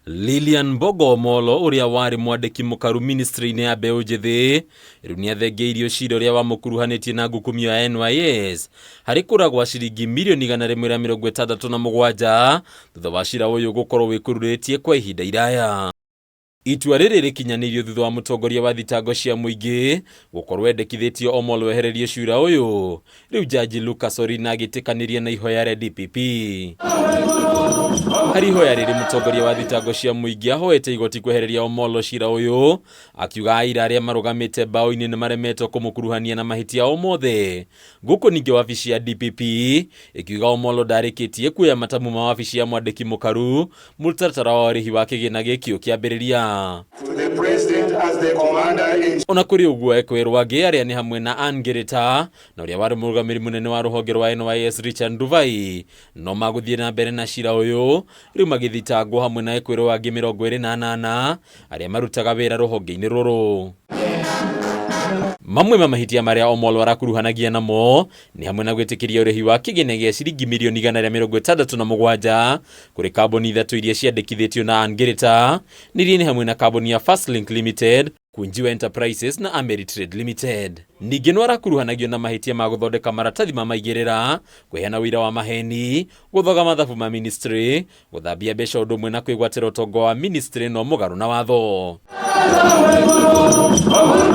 Lilian Mbogo Omolo ũrĩa warĩ mwandĩki mũkaru ministry-inĩ ya mbeũ njĩthĩ rĩu nĩathengeirio cira ũrĩa wamũkuruhanĩtie na ngukumio ya NYS harĩ kũra gwa ciringi mirioni 167 thutha wa cira ũyũ gũkorwo wĩkururĩtie kwa ihinda iraya. Itua rĩrĩ rĩkinyanĩirio thutha wa mũtongoria wa thitango cia mũingĩ gũkorwo endekithĩtie Omolo ehererio cira ũyũ. Rĩu Jaji Lucas Orina agĩtĩkanĩria na ihoya rĩa DPP. Harĩ ihoya rĩrĩ mũtongoria wa thitango cia mũingĩ ahoete igoti kwehereria Omolo cira ũyũ, akiuga aira arĩa marũgamĩte mbaũ-inĩ nĩmaremetwo kũmũkuruhania na mahĩtia o mothe. Gũkũ ningĩ wabici ya DPP ĩkiuga Omolo ndarĩkĩtie kuoya matamu ma wabici ya mwandĩki mũkaru mũtaratara wa ũrĩhi wa kĩgĩna gĩkĩ ũkĩambĩrĩria. To the President as the Commander in Ona kũrĩ ũguo ekũĩrwo angĩ arĩa nĩ hamwe na Ann Ngĩrĩta na ũrĩa warĩ mũrũgamĩrĩri mũnene wa rũhonge rwa NYS Richard Nduvai no magũthiĩ na mbere na cira ũyũ rĩu magĩthitangwo hamwe na ekũĩrwo angĩ 28 arĩa marutaga wĩra rũhonge-inĩ rũrũ. Mamwe ma mahĩtia marĩa Omollo arakuruhanagia namo nĩ hamwe na gwĩtĩkĩria ũrĩhi wa kĩgĩna gĩa ciringi mirioni 167 kũrĩ kambuni ithatũ iria ciandĩkithĩtio na Ann Ngĩrĩta, nĩ iria nĩ hamwe na kambuni ya Fastlink Limited, Kunjiwa Enterprises na Ameritrade Limited. Ningĩ no arakuruhanagio na mahĩtia ma gũthondeka maratathi ma maigĩrĩra, kũheana ũira wa maheni, gũthoga mathabu ma ministry, Gũthambia mbeca ũndũ ũmwe na kwĩgwatĩra ũtonga wa ministry no mũgarũ na watho.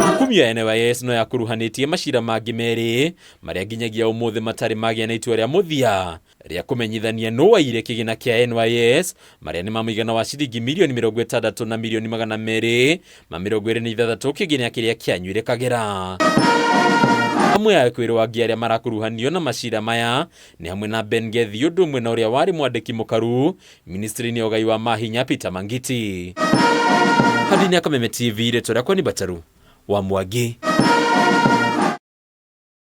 Hukumu ya NYS no yakuruhanĩtie macira mangĩ merĩ marĩa nginyagia ũmũthĩ matarĩ magĩa na itua rĩa mũthia rĩa kũmenyithania nũ waiyire kĩgĩna kĩa NYS marĩa nĩ ma mũigana wa ciringi mirioni 60 na mirioni 226 kĩgĩna kĩrĩa kĩanyuire Kagera. Amwe a ekwĩrwo angĩ arĩa marakuruhanio na macira maya nĩ hamwe na Ben Gethi ũndũ ũmwe na ũrĩa warĩ mwandĩki mũkaru ministry-inĩ ya ũgai wa mahinya Peter Mangiti. Handũ-inĩ ya Kameme TV, rĩtwa rĩakwa nĩ Bataru wa Mwangi.